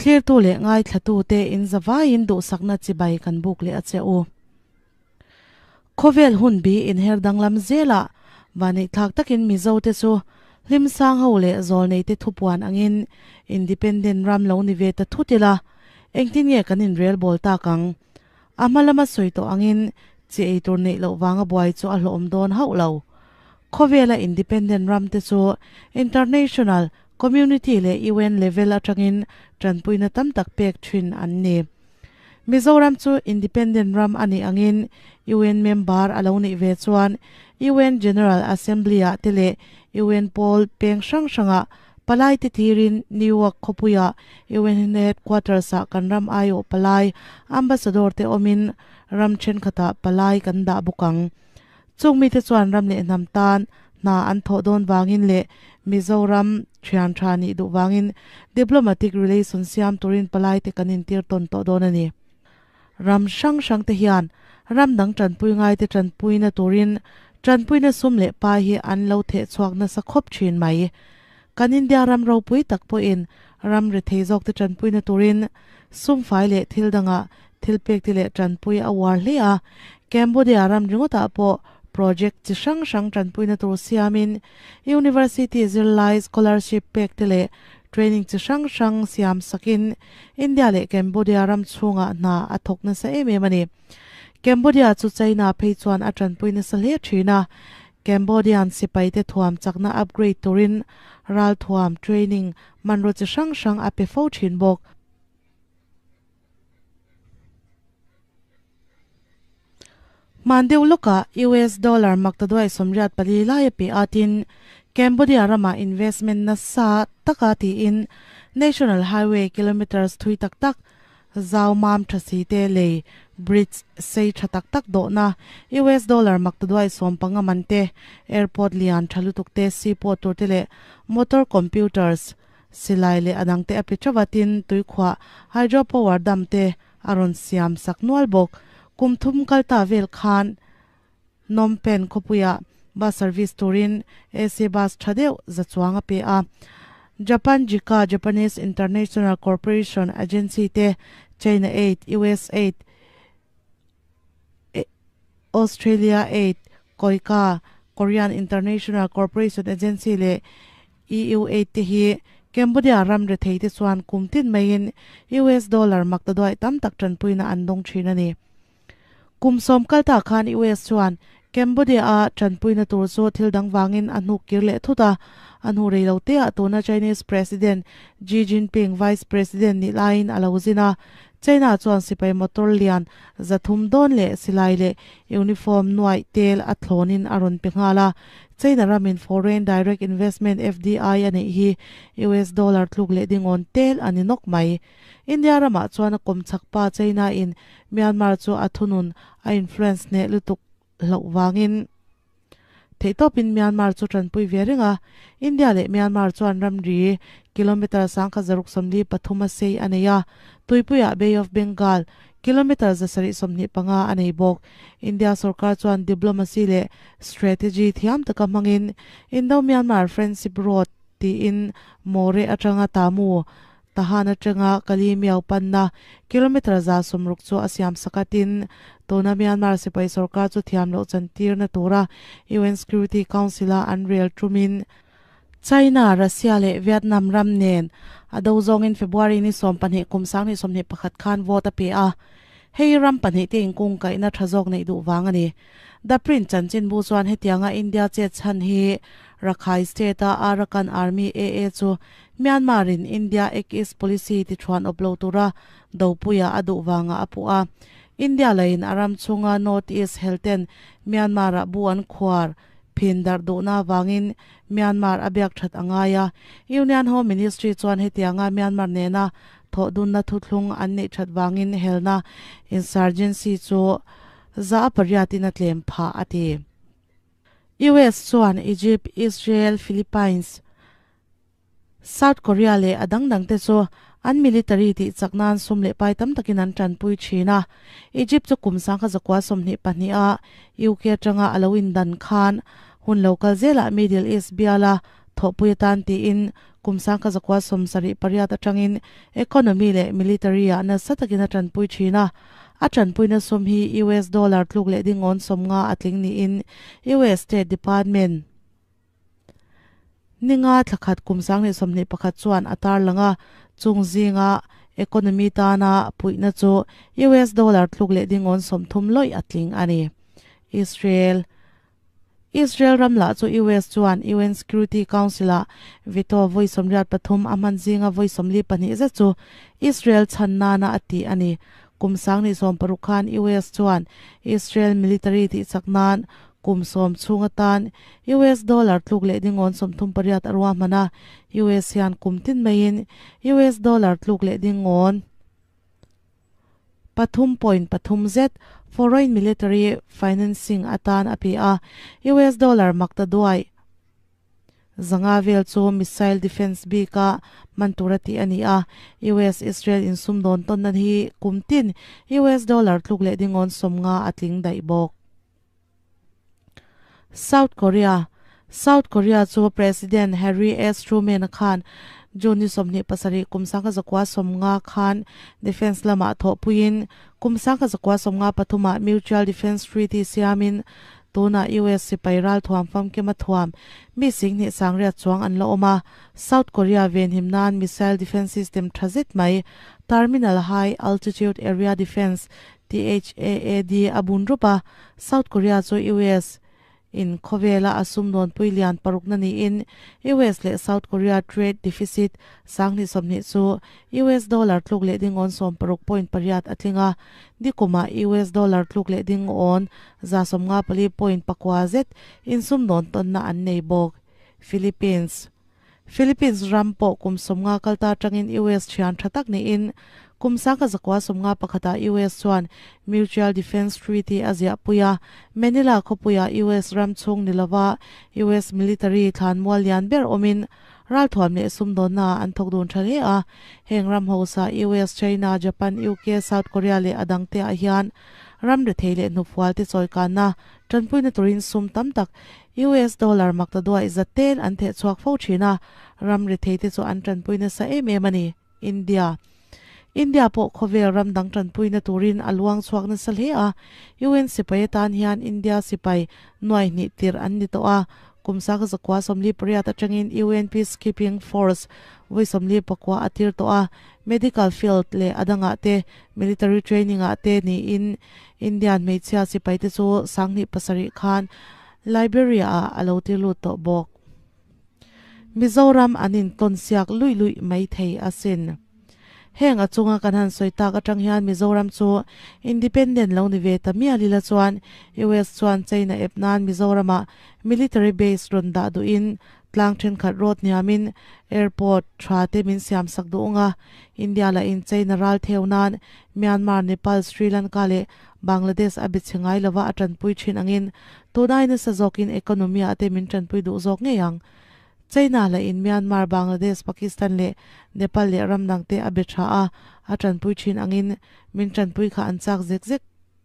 Thlirtu leh ngaithlatute in zavaiin duhsakna chibai kan buk leh a che u. Khawvel hun bi inher danglam zelah vaneihthlak takin Mizote chu hlimsang ho leh zawlneite thupuan angin independent ram lo ni ve ta thut ila, engtin nge kan inrelbawl tak ang? A hma lama sawi tawh angin chi ei tur neih loh vanga buai chu a hlawhawm dawn hauh lo. Khawvela independent ram te chu international community leh UN level atangin tanpuina tam tak pek thin an ni. Mizoram chu independent ram a nih angin UN member a lo nih ve chuan UN General Assembly ah te leh UN pawl peng hrang hrangah Palai te tirin New York khawpuia UN headquarters ah kan ram aiawh palai ambassador te awmin ram thenkhatah palai kan dah bawk ang. Chung mite chuan ram leh hnam tan hna an thawh dawn vangin leh Mizoram thian tha nih duh vangin diplomatic relation siam turin palai te kan intir tawn tawh dawn a ni. Ram hrang hrang te hian ram dang tanpui ngai te tanpuina turin tanpuina sum leh pai hi an lo theh chhuak nasa khawp thin mai. Kan India ram ropui tak pawhin ram rethei zawk te tanpuina turin sum fai leh thil dangah thil pek te leh tanpui a uar hle a. Cambodia ram ringawtah pawh project chi hrang hrang tanpuina tur siamin University zirlai scholarship pek te leh training chi hrang hrang siam sakin India leh Cambodia ram chhungah hna a thawk nasa em em a ni. Cambodia chu China phei chuan a tanpui nasa hle thin a, Cambodian sipaite thuam chakna upgrade turin ralthuam training hmanraw chi hrang hrang a pe fo thin bawk. Hman deuh lawkah US dollar maktaduai 84 lai a pe a tin, Cambodia ramah investment nasa taka tiin National Highway kilometres thui tak tak zau mam tha si te lei bridge sei tha tak tak dawhna US dollar maktaduai 15 man te, airport lian tha lutuk te, seaport tur te leh motor computers silai leh a dang te a pe theuh a tin, tuikhuah hydropower dam te a rawn siam sak nual bawk. Kum thum kal ta vel khan Phnom Penh khawpuiah bus service turin AC bus tha deuh za chuang a pe a. Japan JICA, Japanese International Corporation Agency, te China Aid, US Aid, Australia Aid, KOICA, Korean International Corporation Agency, leh EU Aid te hi Cambodia ram rethei te chuan kum tin maiin US dollar maktaduaih tam tak tanpuina an dawng thin a ni. Kum sawm kal ta khan US chuan Cambodia a tanpuina tur chu thil dang vangin a hnuk kir leh thut a, a hnu rei lo teah tuna Chinese President Xi Jinping Vice President nih laiin a lo zin a, China chuan sipai motor lian 300 dawn leh silai leh uniform nuaih tel a thlawnin a rawn pe nghal a. China ramin Foreign Direct Investment, FDI, a neih hi US dollar tluk leh dingawn tel a ni nawk mai. India ramah chuan a kawmchhak pa China in Myanmar chu a thunun a influence hneh lutuk hlauh vangin Theihtawpin Myanmar chu tanpui ve reng a, India leh Myanmar chuan ramri kilometre 1643 a sei a nei a, tuipuiah Bay of Bengal kilometre 725 a nei bawk. India sorkar chuan diplomacy leh strategy thiam taka hmangin Indo-Myanmar Friendship Road tiin Moreh atanga Tamu Tahan atanga Kalimiau panna kilometre 160 chu a siam sak a, tin, tuna Myanmar sipai sorkar chu thiam loh chantirna tura UN Security Council-a an rel tumin China, Russia leh Vietnam ram nen a do zawngin February ni 12 kum 2021 khan vote a pe a, hei ram pahnih te inkungkaihna tha zawk neih duh vang a ni. The Print chanchinbu chuan hetianga India chet chhan hi Rakhine State-a Arakan Army, AA, chu Myanmar in India Act East Policy ti thuan awp lo tura dopuia a duh vangah a puh a. India lahin a ram chhunga North East helten Myanmar ah bu an khuar phin darh duhna avangin Myanmar a biak that a ngai a. Union Home Ministry chuan hetianga Myanmar nena thawhdunna thuthlung an neih that vangin helna insurgency chu 8% in a tlem phah a ti. US chuan Egypt, Israel, Philippines, South Korea leh a dang dangte chu an military tih chak nan sum leh pai tam takin an tanpui thin a. Egypt chu kum 1924 a UK atanga a lo indan khan hun lo kal zelah Middle East biala thawhpui atan tiin kum 1978 atangin economy leh military ah nasa takin a tanpui thin a. A tanpuina sum hi US dollar tluk leh dingawn 50 a tling niin US State Department ninga thlakhat kum 2021 chuan a tarlang a, chung zinga economy tana puihna chu US dollar tluk leh dingawn 30 lawih a tling a ni. Israel Israel ram lah chu US chuan UN Security Council-ah veto vawi 83 a hman zinga vawi 42 zet chu Israel chhan nana a ti a ni. Kum 2016 khan US chuan Israel military tihchak nan kum 10 chhung atan US dollar tluk leh dingawn 38 a ruahman a, US hian kum tin maiin US dollar tluk leh dingawn 3.3 zet foreign military financing atan a pe a, US dollar makta duai 500 vel chu missile defence bika hman tur a tih a ni a. US Israel insum dawn tawn nan hi kum tin US dollar tluk leh dingawn 50 a tling daih bawk. South Korea South Korea chu President Harry S Truman a khan June ni 27 kum 1950 khan defence lamah thawhpuiin kum 1953 ah Mutual Defence Treaty siamin tuna US sipai ral thuam famkima thuam mi 10,800 chuang an la awm a. South Korea venhim nan missile defence system tha zet mai Terminal High Altitude Area Defence THAAD a bun rup a. South Korea chu US in khawvela a sumdawnpui lian parukna niin US leh South Korea trade deficit 2020 chu US dollar tluk leh dingawn 16.8 a tling a, nikuma US dollar tluk leh dingawn 154.9 zet in sumdawn tawnna an nei bawk. Philippines Philippines ram pawh kum 50 kalta atangin US thian tha tak niin kum 1951 ah US chuan Mutual Defence Treaty a ziahpui a, Manila khawpuia US ram chhung ni lova US military thlan mual lian ber awmin ralthuam leh sumdawnna ah an thawk dun tha hle a. Heng ram hausa US, China, Japan, UK, South Korea leh a dangte ah hian ram rethei leh hnufual te chawikanna tanpuina turin sum tam tak US dollar makta duai zaten an theh chhuak fo thin a, ram rethei te chu an tanpui nasa em em a ni. India India pawh khawvel ram dang tanpuina turin a luang chhuak nasa hle a, UN sipai atan hian India sipai nuai hnih tir an ni tawh a, kum 1948 atangin UN Peacekeeping Force vawi 49 a tir tawh a, medical field leh a dangah te military training ah te niin Indian hmeichhia sipai te chu 2007 khan Liberia ah a lo tir lut tawh bawk. Mizoram an intawn siak luih luih mai thei asin. Heng a chunga kan han sawi tak atang hian Mizoram chu independent lo ni ve ta mial ila chuan US chuan China ep nan Mizoramah military base rawn dah duhin tlang thenkhat road hniamin airport tha te min siam sak duh ang a, India lahin China ral theu nan Myanmar, Nepal, Sri Lanka leh Bangladesh a be chhe ngai lova a tanpui thin angin tunai nasa zawkin economy ah te min tanpui duh zawk ngei ang. China lahin Myanmar, Bangladesh, Pakistan leh Nepal leh ram dang te a be tha a, a tanpui thin angin min tanpui kha an chak zek zek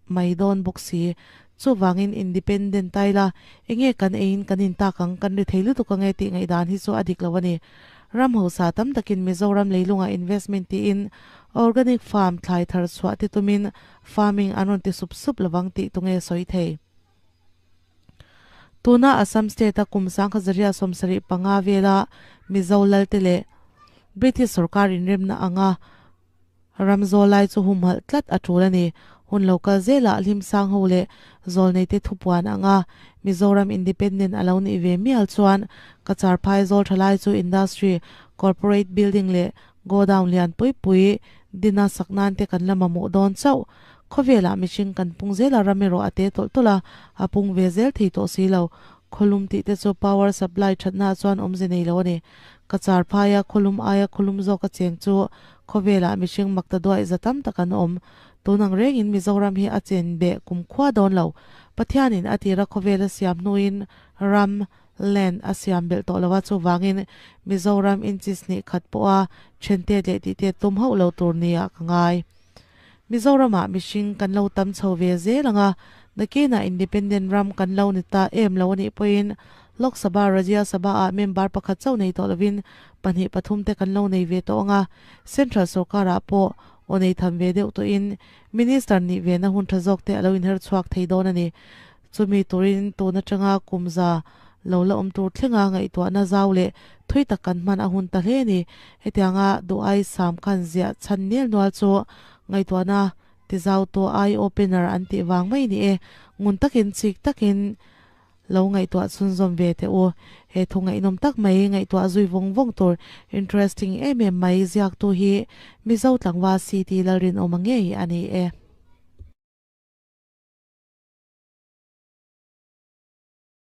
mai dawn bawk si. Chuvangin independent ta ila enge kan eiin kan intak ang, kan ri thei lutuk ange tih ngaihdan hi chu a dik lo a ni. Ram hausa tam takin Mizoram leilungah investment tiin organic farm thlai thar chhuah te tumin farming an rawn ti sup sup lovang tih tunge sawi thei. Tuna Assam state a kum 1975 vela Mizo lalte leh British sorkar inremna anga ram zawl lai chu humhalh tlat a tul a ni. Hun lo kal zelah hlim sang ho leh zawl nei te thupuan anga Mizoram independent a lo nih ve mial chuan Cachar phai zawl tha lai chu industry, corporate building leh godown lian pui pui dina sak nan te kan la mamawh dawn chauh. Khawvelah mihring kan pung zela ram erawh a te tawlh tawlh a, a pung ve zel thei tawh si lo. Khawlum tih te chu power supply thatna chuan awmze nei lo a ni. Cachar phaia khawlum aia khawlum zawk a cheng chu khawvelah mihring makta duai za tam tak an awm. Tunang rengin Mizoram hi a chen beh kum khua dawn lo. Pathianin a tira khawvel a siam hnuin ram, land, a siam belh tawh lo a, chuvangin Mizoram inches hnih khat pawha then tet leh tih tet tum hauh lo tur nia ka ngai. Mizoramah mihring kan lo tam chho ve zel anga Nakinah Independent ram kan lo ni ta em lo anih pawhin Lok Sabha, Rajya Sabha ah member pakhat chauh nei tawh lovin pahnih pathum te kan lo nei ve tawh ang a, Central sorkar ah pawh aw nei tham ve deuh tawhin Minister nih ve na hun tha zawk te a lo inher chhuak thei dawn a ni. Chumi turin tun atanga kum za lo la awm tur thlenga ngaihtuahna zau leh thui tak kan hman a hun ta hle a ni. Hetianga duh ai sam khan ziah chhan nel nual chu ngaihtuahna Tizau tu eye opener an tih vang mai ni e. Ngun takin chik takin lo ngaihtuah chhunzawm ve teh u. He thu ngaihnawm tak mai ngaihtuah zui vawng vawng tur interesting em em mai ziaktu hi Mizo tlangval CT Lalrinawma ngei a ni e.